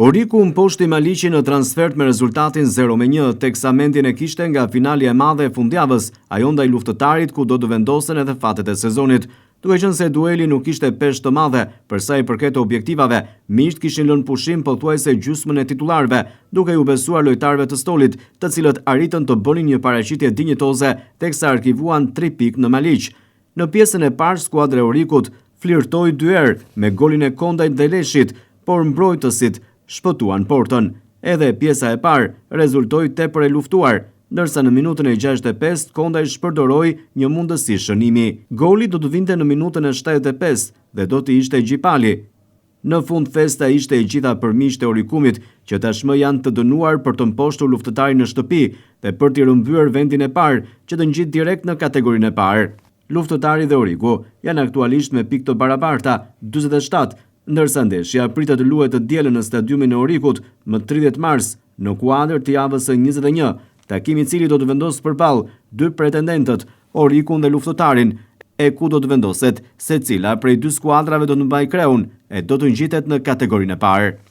Oriku mposhti Maliqin në transfertë me rezultatin 0-1, teksa mendjen e kishte nga finalja e madhe e fundjavës, ajo ndaj Luftëtarit ku do të vendosen edhe fatet e sezonit. Duke qenë se dueli nuk kishte peshë të madhe për sa i përket objektivave, miqtë kishin lënë pushim pothuajse gjysmën e titullarëve, duke iu besuar lojtarëve të stolit, të cilët arritën të bënin një paraqitje dinjitoze teksa arkivuan tri pikë në Maliq. Në pjesën e parë skuadra e Orikut flirtoi dy herë me golin e Kondajt dhe Leshit, por mbrojtësit shpëtuan portën. Edhe pjesa e parë rezultoi tepër e luftuar, ndërsa në minutën e 65 Kondaj shpërdoroi një mundësi shënimi. Goli do të vinte në minutën e 75 dhe do të ishte Gjipali. Në fund festa ishte e gjitha për miqtë e Orikumit, që tashmë janë të dënuar për të mposhtur Luftëtarin në shtëpi dhe për t'i rrëmbyer vendin e parë, që të ngjit direkt në kategorinë e parë. Luftëtari dhe Oriku janë aktualisht me pikë të barabarta, 47, ndërsa ndeshja pritet të luhet të dielën në stadiumin e Orikut më 30 mars, në kuadër të javës së 21, takim i cili do të vendosë përballë dy pretendentët, Orikun dhe Luftëtarin, e ku do të vendoset se cila prej dy skuadrave do të mbajë kreun e do të ngjitet në kategorinë e parë.